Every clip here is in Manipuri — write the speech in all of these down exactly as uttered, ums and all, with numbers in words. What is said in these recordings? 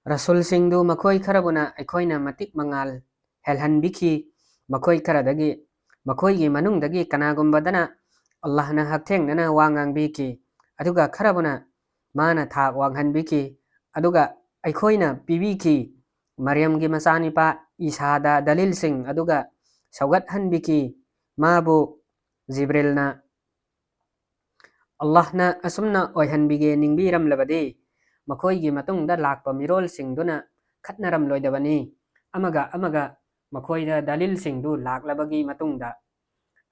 ꯔꯁꯨꯜꯁꯤꯡꯗꯨ ꯃꯈꯣꯏ ꯈꯔꯕꯨꯅ ꯑꯩꯈꯣꯏꯅ ꯃꯇꯤꯛ ꯃꯉꯥꯜ ꯍꯦꯜꯍꯟꯕꯤꯈꯤ꯫ ꯃꯈꯣꯏ ꯈꯔꯗꯒꯤ, ꯃꯈꯣꯏꯒꯤ ꯃꯅꯨꯡꯗꯒꯤ ꯀꯅꯥꯒꯨꯝꯕꯗꯅ ꯑꯜꯂꯥꯍꯅ ꯍꯛꯊꯦꯡꯅꯅ ꯋꯥ ꯉꯥꯡꯕꯤꯈꯤ, ꯑꯗꯨꯒ ꯈꯔꯕꯨꯅ ꯃꯥꯅ ꯊꯥꯛ ꯋꯥꯡꯍꯟꯕꯤꯈꯤ, ꯑꯗꯨꯒ ꯑꯩꯈꯣꯏꯅ ꯄꯤꯕꯤꯈꯤ꯫ ꯃꯔꯤꯌꯝꯒꯤ ꯃꯆꯥꯅꯤꯄꯥ ꯏꯁꯥꯗ ꯗꯂꯤꯜꯁꯤꯡ ꯑꯗꯨꯒ ꯁꯧꯒꯠꯍꯟꯕꯤꯈꯤ꯫ ꯃꯥꯕꯨ ꯖꯤꯕ꯭ꯔꯤꯜꯅ ꯑꯜꯂꯥꯍꯅ ꯑꯁꯨꯝꯅ ꯑꯣꯏꯍꯟꯕꯤꯒꯦ ꯅꯤꯡꯕꯤꯔꯝꯂꯕꯗꯤ, ꯃꯈꯣꯏꯒꯤ ꯃꯇꯨꯡꯗ ꯂꯥꯛꯄ ꯃꯤꯔꯣꯜꯁꯤꯡꯗꯨꯅ ꯈꯠꯅꯔꯝꯂꯣꯏꯗꯕꯅꯤ, ꯑꯃꯒ ꯑꯃꯒ ꯃꯈꯣꯏꯗ ꯗꯂꯤꯜꯁꯤꯡꯗꯨ ꯂꯥꯛꯂꯕꯒꯤ ꯃꯇꯨꯡꯗ꯫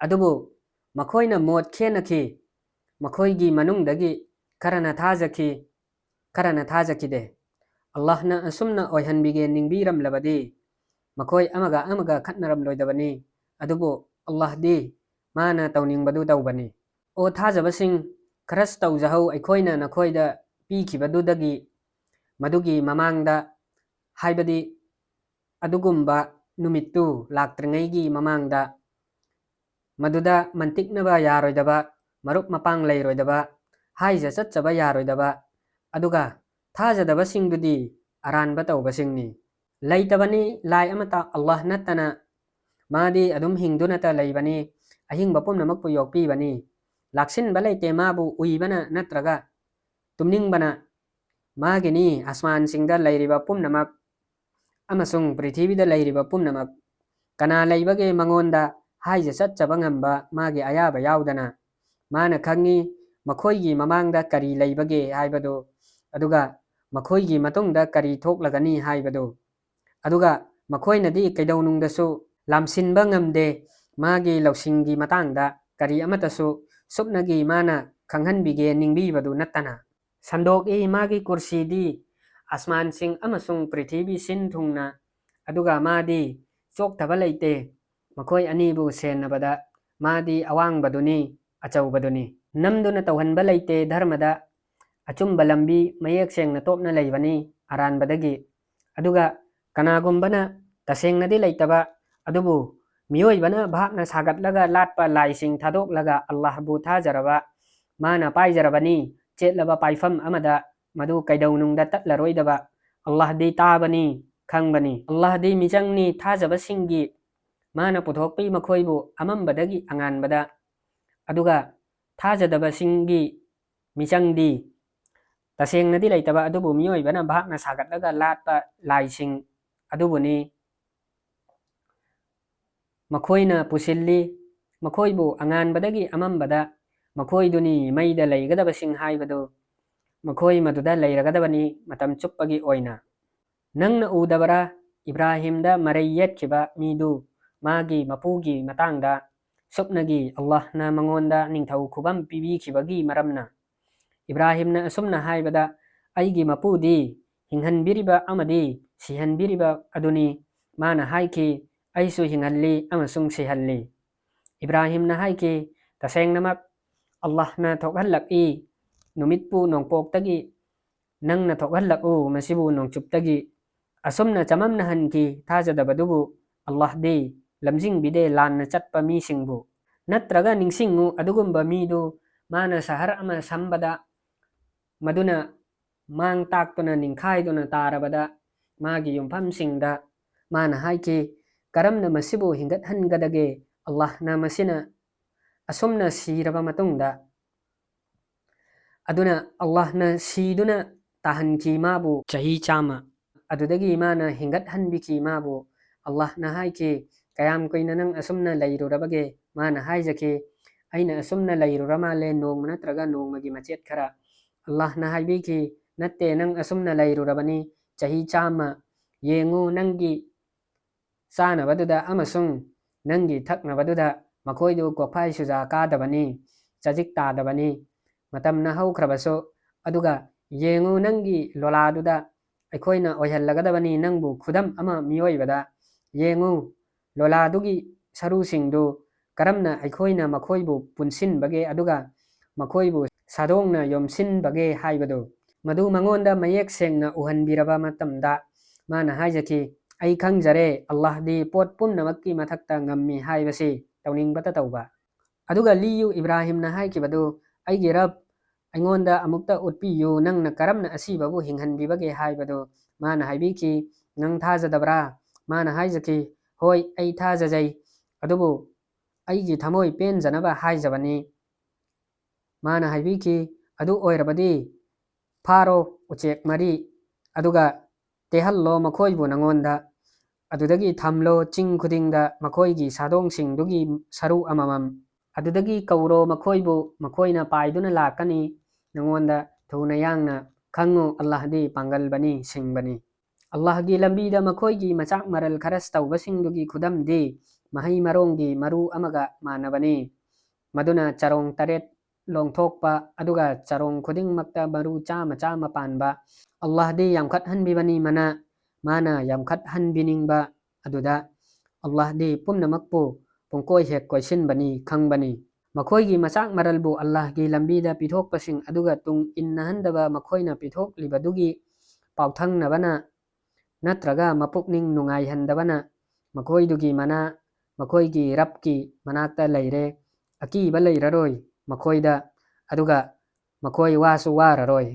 ꯑꯗꯨꯕꯨ ꯃꯈꯣꯏꯅ ꯃꯣꯠ ꯈꯦꯅꯈꯤ꯫ ꯃꯈꯣꯏꯒꯤ ꯃꯅꯨꯡꯗꯒꯤ ꯈꯔꯅ ꯊꯥꯖꯈꯤ, ꯈꯔꯅ ꯊꯥꯖꯈꯤꯗꯦ꯫ ꯑꯜꯂꯥꯍꯅ ꯑꯁꯨꯝꯅ ꯑꯣꯏꯍꯟꯕꯤꯒꯦ ꯅꯤꯡꯕꯤꯔꯝꯂꯕꯗꯤ, ꯃꯈꯣꯏ ꯑꯃꯒ ꯑꯃꯒ ꯈꯠꯅꯔꯝꯂꯣꯏꯗꯕꯅꯤ꯫ ꯑꯗꯨꯕꯨ ꯑꯜꯂꯥꯍꯗꯤ ꯃꯥꯅ ꯇꯧꯅꯤꯡꯕꯗꯨ ꯇꯧꯕꯅꯤ꯫ ꯑꯣ ꯊꯥꯖꯕꯁꯤꯡ, ꯈꯔꯁ ꯇꯧꯖꯍꯧ ꯑꯩꯈꯣꯏꯅ ꯅꯈꯣꯏꯗ ꯄꯤꯈꯤꯕꯗꯨꯗꯒꯤ꯫ ꯃꯗꯨꯒꯤ ꯃꯃꯥꯡꯗ, ꯍꯥꯏꯕꯗꯤ ꯑꯗꯨꯒꯨꯝꯕ ꯅꯨꯃꯤꯠꯇꯨ ꯂꯥꯛꯇ꯭ꯔꯤꯉꯩꯒꯤ ꯃꯃꯥꯡꯗ, ꯃꯗꯨꯗ ꯃꯟꯇꯤꯛꯅꯕ ꯌꯥꯔꯣꯏꯗꯕ, ꯃꯔꯨꯞ ꯃꯄꯥꯡ ꯂꯩꯔꯣꯏꯗꯕ, ꯍꯥꯏꯖ ꯆꯠꯆꯕ ꯌꯥꯔꯣꯏꯗꯕ, ꯑꯗꯨꯒ ꯊꯥꯖꯗꯕꯁꯤꯡꯗꯨꯗꯤ ꯑꯔꯥꯟꯕ ꯇꯧꯕꯁꯤꯡꯅꯤ꯫ ꯂꯩꯇꯕꯅꯤ ꯂꯥꯏ ꯑꯃꯠꯇ ꯑꯜꯂꯥꯍ ꯅꯠꯇꯅ꯫ ꯃꯥꯗꯤ ꯑꯗꯨꯝ ꯍꯤꯡꯗꯨꯅꯇ ꯂꯩꯕꯅꯤ, ꯑꯍꯤꯡꯕ ꯄꯨꯝꯅꯃꯛꯄꯨ ꯌꯣꯛꯄꯤꯕꯅꯤ꯫ ꯂꯥꯛꯁꯤꯟꯕ ꯂꯩꯇꯦ ꯃꯥꯕꯨ ꯎꯏꯕꯅ ꯅꯠꯇ꯭ꯔꯒ ꯇꯨꯝꯅꯤꯡꯕꯅ꯫ ꯃꯥꯒꯤꯅꯤ ꯑꯁꯃꯥꯟꯁꯤꯡꯗ ꯂꯩꯔꯤꯕ ꯄꯨꯝꯅꯃꯛ ꯑꯃꯁꯨꯡ ꯄ꯭ꯔꯤꯊꯤꯕꯤꯗ ꯂꯩꯔꯤꯕ ꯄꯨꯝꯅꯃꯛ꯫ ꯀꯅꯥ ꯂꯩꯕꯒꯦ ꯃꯉꯣꯟꯗ ꯍꯥꯏꯖ ꯆꯠꯆꯕ ꯉꯝꯕ ꯃꯥꯒꯤ ꯑꯌꯥꯕ ꯌꯥꯎꯗꯅ? ꯃꯥꯅ ꯈꯪꯉꯤ ꯃꯈꯣꯏꯒꯤ ꯃꯃꯥꯡꯗ ꯀꯔꯤ ꯂꯩꯕꯒꯦ ꯍꯥꯏꯕꯗꯨ, ꯑꯗꯨꯒ ꯃꯈꯣꯏꯒꯤ ꯃꯇꯨꯡꯗ ꯀꯔꯤ ꯊꯣꯛꯂꯒꯅꯤ ꯍꯥꯏꯕꯗꯨ꯫ ꯑꯗꯨꯒ ꯃꯈꯣꯏꯅꯗꯤ ꯀꯩꯗꯧꯅꯨꯡꯗꯁꯨ ꯂꯥꯝꯁꯤꯟꯕ ꯉꯝꯗꯦ꯫ ꯃꯥꯒꯤ ꯂꯧꯁꯤꯡꯒꯤ ꯃꯇꯥꯡꯗ ꯀꯔꯤ ꯑꯃꯠꯇꯁꯨ ꯁꯨꯞꯅꯒꯤ ꯃꯥꯅ ꯈꯪꯍꯟꯕꯤꯒꯦ ꯅꯤꯡꯕꯤꯕꯗꯨ ꯅꯠꯇꯅ꯫ ꯁꯟꯗꯣꯛꯏ ꯃꯥꯒꯤ ꯀꯨꯔꯁꯤꯗꯤ ꯑꯁꯃꯥꯟꯁꯤꯡ ꯑꯃꯁꯨꯡ ꯄ꯭ꯔꯤꯊꯤꯕꯤ ꯁꯤꯟ ꯊꯨꯡꯅ, ꯑꯗꯨꯒ ꯃꯥꯗꯤ ꯆꯣꯛꯊꯕ ꯂꯩꯇꯦ꯫ ꯃꯈꯣꯏ ꯑꯅꯤꯕꯨ ꯁꯦꯟꯅꯕꯗ ꯃꯥꯗꯤ ꯑꯋꯥꯡꯕꯗꯨꯅꯤ, ꯑꯆꯧꯕꯗꯨꯅꯤ꯫ ꯅꯝꯗꯨꯅ ꯇꯧꯍꯟꯕ ꯂꯩꯇꯦ ꯙꯔꯃꯗ꯫ ꯑꯆꯨꯝꯕ ꯂꯝꯕꯤ ꯃꯌꯦꯛ ꯁꯦꯡꯅ ꯇꯣꯞꯅ ꯂꯩꯕꯅꯤ ꯑꯔꯥꯟꯕꯗꯒꯤ꯫ ꯑꯗꯨꯒ ꯀꯅꯥꯒꯨꯝꯕꯅ ꯇꯁꯦꯡꯅꯗꯤ ꯂꯩꯇꯕ, ꯑꯗꯨꯕꯨ ꯃꯤꯑꯣꯏꯕꯅ ꯚꯥꯞꯅ ꯁꯥꯒꯠꯂꯒ ꯂꯥꯠꯄ ꯂꯥꯏꯁꯤꯡ ꯊꯥꯗꯣꯛꯂꯒ ꯑꯜꯂꯥꯍꯕꯨ ꯊꯥꯖꯔꯕ, ꯃꯥꯅ ꯄꯥꯏꯖꯔꯕꯅꯤ, ꯆꯦꯠꯂꯕ ꯄꯥꯏꯐꯝ ꯑꯃꯗ ꯃꯗꯨ ꯀꯩꯗꯧꯅꯨꯡꯗ ꯇꯠꯂꯔꯣꯏꯗꯕ ꯑꯜꯂꯥꯍꯗꯤ ꯇꯥꯕꯅꯤ, ꯈꯪꯕꯅꯤ꯫ ꯑꯜꯂꯥꯍꯗꯤ ꯃꯤꯆꯪꯅꯤ ꯊꯥꯖꯕꯁꯤꯡꯒꯤ, ꯃꯥꯅ ꯄꯨꯊꯣꯛꯄꯤ ꯃꯈꯣꯏꯕꯨ ꯑꯃꯝꯕꯗꯒꯤ ꯑꯉꯥꯟꯕꯗ꯫ ꯑꯗꯨꯒ ꯊꯥꯖꯗꯕꯁꯤꯡꯒꯤ ꯃꯤꯆꯪꯗꯤ ꯇꯁꯦꯡꯅꯗꯤ ꯂꯩꯇꯕ, ꯑꯗꯨꯕꯨ ꯃꯤꯑꯣꯏꯕꯅ ꯚꯥꯞꯅ ꯁꯥꯒꯠꯂꯒ ꯂꯥꯠꯄ ꯂꯥꯏꯁꯤꯡ ꯑꯗꯨꯕꯨꯅꯤ꯫ ꯃꯈꯣꯏꯅ ꯄꯨꯁꯤꯜꯂꯤ, ꯃꯈꯣꯏꯕꯨ ꯑꯉꯥꯟꯕꯗꯒꯤ ꯑꯃꯝꯕꯗ, ꯃꯈꯣꯏꯗꯨꯅꯤ ꯃꯩꯗ ꯂꯩꯒꯗꯕꯁꯤꯡ ꯍꯥꯏꯕꯗꯨ, ꯃꯈꯣꯏ ꯃꯗꯨꯗ ꯂꯩꯔꯒꯗꯕꯅꯤ ꯃꯇꯝ ꯆꯨꯞꯄꯒꯤ ꯑꯣꯏꯅ꯫ ꯅꯪꯅ ꯎꯗꯕꯔꯥ, ꯏꯕ꯭ꯔꯥꯍꯤꯝꯗ ꯃꯔꯩ ꯌꯦꯠꯈꯤꯕ ꯃꯤꯗꯨ, ꯃꯥꯒꯤ ꯃꯄꯨꯒꯤ ꯃꯇꯥꯡꯗ? ꯁꯨꯞꯅꯒꯤ ꯑꯜꯂꯥꯍꯅ ꯃꯉꯣꯟꯗ ꯅꯤꯡꯊꯧ ꯈꯨꯕꯝ ꯄꯤꯕꯤꯈꯤꯕꯒꯤ ꯃꯔꯝꯅ꯫ ꯏꯕ꯭ꯔꯥꯍꯤꯝꯅ ꯑꯁꯨꯝꯅ ꯍꯥꯏꯕꯗ, "ꯑꯩꯒꯤ ꯃꯄꯨꯗꯤ ꯍꯤꯡꯍꯟꯕꯤꯔꯤꯕ ꯑꯃꯗꯤ ꯁꯤꯍꯟꯕꯤꯔꯤꯕ ꯑꯗꯨꯅꯤ꯫ ꯃꯥꯅ ꯍꯥꯏꯈꯤ, 'ꯑꯩꯁꯨ ꯍꯤꯡꯍꯜꯂꯤ ꯑꯃꯁꯨꯡ ꯁꯤꯍꯜꯂꯤ.'" ꯏꯕ꯭ꯔꯥꯍꯤꯝꯅ ꯍꯥꯏꯈꯤ, "ꯇꯁꯦꯡꯅꯃꯛ ꯑꯜꯂꯥꯍꯅ ꯊꯣꯛꯍꯜꯂꯛꯏ ꯅꯨꯃꯤꯠꯄꯨ ꯅꯣꯡꯄꯣꯛꯇꯒꯤ, ꯅꯪꯅ ꯊꯣꯛꯍꯜꯂꯛꯎ ꯃꯁꯤꯕꯨ ꯅꯣꯡꯆꯨꯞꯇꯒꯤ"꯫ ꯑꯁꯨꯝꯅ ꯆꯃꯝꯅꯍꯟꯈꯤ ꯊꯥꯖꯗꯕꯗꯨꯕꯨ ꯑꯜꯂꯥꯍꯗꯤ, ꯂꯝꯖꯤꯡꯕꯤꯗꯦ ꯂꯥꯟꯅ ꯆꯠꯄ ꯃꯤꯁꯤꯡꯕꯨ꯫ ꯅꯠꯇ꯭ꯔꯒ ꯅꯤꯡꯁꯤꯡꯉꯨ, ꯑꯗꯨꯒꯨꯝꯕ ꯃꯤꯗꯨ ꯃꯥꯅ ꯁꯍꯔ ꯑꯃ ꯁꯝꯕꯗ, ꯃꯗꯨꯅ ꯃꯥꯡ ꯇꯥꯛꯇꯨꯅ ꯅꯤꯡꯈꯥꯏꯗꯨꯅ ꯇꯥꯔꯕꯗ, ꯃꯥꯒꯤ ꯌꯨꯝꯐꯝꯁꯤꯡꯗ ꯃꯥꯅ ꯍꯥꯏꯈꯤ, "ꯀꯔꯝꯅ ꯃꯁꯤꯕꯨ ꯍꯤꯡꯒꯠꯍꯟꯒꯗꯒꯦ? ꯑꯜꯂꯥꯍꯅ ꯃꯁꯤꯅ ꯑꯁꯨꯝꯅ ꯁꯤꯔꯕ ꯃꯇꯨꯡꯗ"꯫ ꯑꯗꯨꯅ ꯑꯜꯂꯥꯍꯅ ꯁꯤꯗꯨꯅ ꯇꯥꯍꯟꯈꯤ ꯃꯥꯕꯨ ꯆꯍꯤ ꯆꯥꯝꯃ꯫ ꯑꯗꯨꯗꯒꯤ ꯃꯥꯅ ꯍꯤꯡꯒꯠꯍꯟꯕꯤꯈꯤ ꯃꯥꯕꯨ꯫ ꯑꯜꯂꯥꯍꯅ ꯍꯥꯏꯈꯤ, "ꯀꯌꯥꯝ ꯀꯨꯏꯅ ꯅꯪ ꯑꯁꯨꯝꯅ ꯂꯩꯔꯨꯔꯕꯒꯦ?" ꯃꯥꯅ ꯍꯥꯏꯖꯈꯤ, "ꯑꯩꯅ ꯑꯁꯨꯝꯅ ꯂꯩꯔꯨꯔ ꯃꯥꯜꯂꯦ, ꯅꯣꯡꯃ ꯅꯠꯇ꯭ꯔꯒ ꯅꯣꯡꯃꯒꯤ ꯃꯆꯦꯠ ꯈꯔ"꯫ ꯑꯜꯂꯥꯍꯅ ꯍꯥꯏꯕꯤꯈꯤ, "ꯅꯠꯇꯦ, ꯅꯪ ꯑꯁꯨꯝꯅ ꯂꯩꯔꯨꯔꯕꯅꯤ ꯆꯍꯤ ꯆꯥꯝꯃ꯫ ꯌꯦꯡꯉꯨ, ꯅꯪꯒꯤ ꯆꯥꯅꯕꯗꯨꯗ ꯑꯃꯁꯨꯡ ꯅꯪꯒꯤ ꯊꯛꯅꯕꯗꯨꯗ ꯃꯈꯣꯏꯗꯨ ꯀꯣꯛꯐꯥꯏ ꯁꯨꯖꯥ ꯀꯥꯗꯕꯅꯤ, ꯆꯖꯤꯛ ꯇꯥꯗꯕꯅꯤ꯫ ꯃꯇꯝꯅ ꯍꯧꯈ꯭ꯔꯕꯁꯨ, ꯑꯗꯨꯒ ꯌꯦꯡꯉꯨ, ꯅꯪꯒꯤ ꯂꯣꯂꯥꯗꯨꯗ ꯑꯩꯈꯣꯏꯅ ꯑꯣꯏꯍꯜꯂꯒꯗꯕꯅꯤ ꯅꯪꯕꯨ ꯈꯨꯗꯝ ꯑꯃ ꯃꯤꯑꯣꯏꯕꯗ꯫ ꯌꯦꯡꯉꯨ, ꯂꯣꯂꯥꯗꯨꯒꯤ ꯁꯔꯨꯁꯤꯡꯗꯨ ꯀꯔꯝꯅ ꯑꯩꯈꯣꯏꯅ ꯃꯈꯣꯏꯕꯨ ꯄꯨꯟꯁꯤꯟꯕꯒꯦ ꯑꯗꯨꯒ ꯃꯈꯣꯏꯕꯨ ꯁꯥꯗꯣꯡꯅ ꯌꯣꯝꯁꯤꯟꯕꯒꯦ ꯍꯥꯏꯕꯗꯨ"꯫ ꯃꯗꯨ ꯃꯉꯣꯟꯗ ꯃꯌꯦꯛ ꯁꯦꯡꯅ ꯎꯍꯟꯕꯤꯔꯕ ꯃꯇꯝꯗ ꯃꯥꯅ ꯍꯥꯏꯖꯈꯤ, "ꯑꯩ ꯈꯪꯖꯔꯦ, ꯑꯜꯂꯥꯍꯗꯤ ꯄꯣꯠ ꯄꯨꯝꯅꯃꯛꯀꯤ ꯃꯊꯛꯇ ꯉꯝꯃꯤ ꯍꯥꯏꯕꯁꯤ ꯇꯧꯅꯤꯡꯕꯇ ꯇꯧꯕ"꯫ ꯑꯗꯨꯒ ꯂꯤꯌꯨ, ꯏꯕ꯭ꯔꯥꯍꯤꯝꯅ ꯍꯥꯏꯈꯤꯕꯗꯨ, "ꯑꯩꯒꯤ ꯔꯕ, ꯑꯩꯉꯣꯟꯗ ꯑꯃꯨꯛꯇ ꯎꯠꯄꯤꯌꯨ, ꯅꯪꯅ ꯀꯔꯝꯅ ꯑꯁꯤꯕꯕꯨ ꯍꯤꯡꯍꯟꯕꯤꯕꯒꯦ ꯍꯥꯏꯕꯗꯨ"꯫ ꯃꯥꯅ ꯍꯥꯏꯕꯤꯈꯤ, "ꯅꯪ ꯊꯥꯖꯗꯕ꯭ꯔꯥ?" ꯃꯥꯅ ꯍꯥꯏꯖꯈꯤ, "ꯍꯣꯏ, ꯑꯩ ꯊꯥꯖꯖꯩ, ꯑꯗꯨꯕꯨ ꯑꯩꯒꯤ ꯊꯃꯣꯏ ꯄꯦꯟꯖꯅꯕ ꯍꯥꯏꯖꯕꯅꯤ"꯫ ꯃꯥꯅ ꯍꯥꯏꯕꯤꯈꯤ, "ꯑꯗꯨ ꯑꯣꯏꯔꯕꯗꯤ ꯐꯥꯔꯣ ꯎꯆꯦꯛ ꯃꯔꯤ, ꯑꯗꯨꯒ ꯇꯦꯍꯜꯂꯣ ꯃꯈꯣꯏꯕꯨ ꯅꯉꯣꯟꯗ꯫ ꯑꯗꯨꯗꯒꯤ ꯊꯝꯂꯣ ꯆꯤꯡ ꯈꯨꯗꯤꯡꯗ ꯃꯈꯣꯏꯒꯤ ꯁꯥꯗꯣꯡꯁꯤꯡꯗꯨꯒꯤ ꯁꯔꯨ ꯑꯃꯃꯝ꯫ ꯑꯗꯨꯗꯒꯤ ꯀꯧꯔꯣ ꯃꯈꯣꯏꯕꯨ, ꯃꯈꯣꯏꯅ ꯄꯥꯏꯗꯨꯅ ꯂꯥꯛꯀꯅꯤ ꯅꯉꯣꯟꯗ ꯊꯨꯅ ꯌꯥꯡꯅ꯫ ꯈꯪꯉꯨ, ꯑꯜꯂꯥꯍꯗꯤ ꯄꯥꯡꯒꯜꯕꯅꯤ, ꯁꯤꯡꯕꯅꯤ"꯫ ꯑꯜꯂꯥꯍꯒꯤ ꯂꯝꯕꯤꯗ ꯃꯈꯣꯏꯒꯤ ꯃꯆꯥꯛ ꯃꯔꯜ ꯈꯔꯁ ꯇꯧꯕꯁꯤꯡꯗꯨꯒꯤ ꯈꯨꯗꯝꯗꯤ ꯃꯍꯩ ꯃꯔꯣꯡꯒꯤ ꯃꯔꯨ ꯑꯃꯒ ꯃꯥꯟꯅꯕꯅꯤ꯫ ꯃꯗꯨꯅ ꯆꯔꯣꯡ ꯇꯔꯦꯠ ꯂꯣꯡꯊꯣꯛꯄ, ꯑꯗꯨꯒ ꯆꯔꯣꯡ ꯈꯨꯗꯤꯡꯃꯛꯇ ꯃꯔꯨ ꯆꯥꯝꯃ ꯆꯥꯝꯃ ꯄꯥꯟꯕ꯫ ꯑꯜꯂꯥꯍꯗꯤ ꯌꯥꯝꯈꯠꯍꯟꯕꯤꯕꯅꯤ ꯃꯅꯥ, ꯃꯥꯅ ꯌꯥꯝꯈꯠꯍꯟꯕꯤꯅꯤꯡꯕ ꯑꯗꯨꯗ꯫ ꯑꯜꯂꯥꯍꯗꯤ ꯄꯨꯝꯅꯃꯛꯄꯨ ꯄꯨꯡꯀꯣꯏ ꯍꯦꯛ ꯀꯣꯏꯁꯤꯟꯕꯅꯤ, ꯈꯪꯕꯅꯤ꯫ ꯃꯈꯣꯏꯒꯤ ꯃꯆꯥꯛ ꯃꯔꯜꯕꯨ ꯑꯜꯂꯥꯍꯒꯤ ꯂꯝꯕꯤꯗ ꯄꯤꯊꯣꯛꯄꯁꯤꯡ ꯑꯗꯨꯒ ꯇꯨꯡ ꯏꯟꯅꯍꯟꯗꯕ ꯃꯈꯣꯏꯅ ꯄꯤꯊꯣꯛꯂꯤꯕꯗꯨꯒꯤ ꯄꯥꯎꯊꯪꯅꯕꯅ ꯅꯠꯇ꯭ꯔꯒ ꯃꯄꯨꯛꯅꯤꯡ ꯅꯨꯡꯉꯥꯏꯍꯟꯗꯕꯅ ꯃꯈꯣꯏꯗꯨꯒꯤ ꯃꯅꯥ, ꯃꯈꯣꯏꯒꯤ ꯔꯕꯀꯤ ꯃꯅꯥꯛꯇ ꯂꯩꯔꯦ꯫ ꯑꯀꯤꯕ ꯂꯩꯔꯔꯣꯏ ꯃꯈꯣꯏꯗ, ꯑꯗꯨꯒ ꯃꯈꯣꯏ ꯋꯥꯁꯨ ꯋꯥꯔꯔꯣꯏ꯫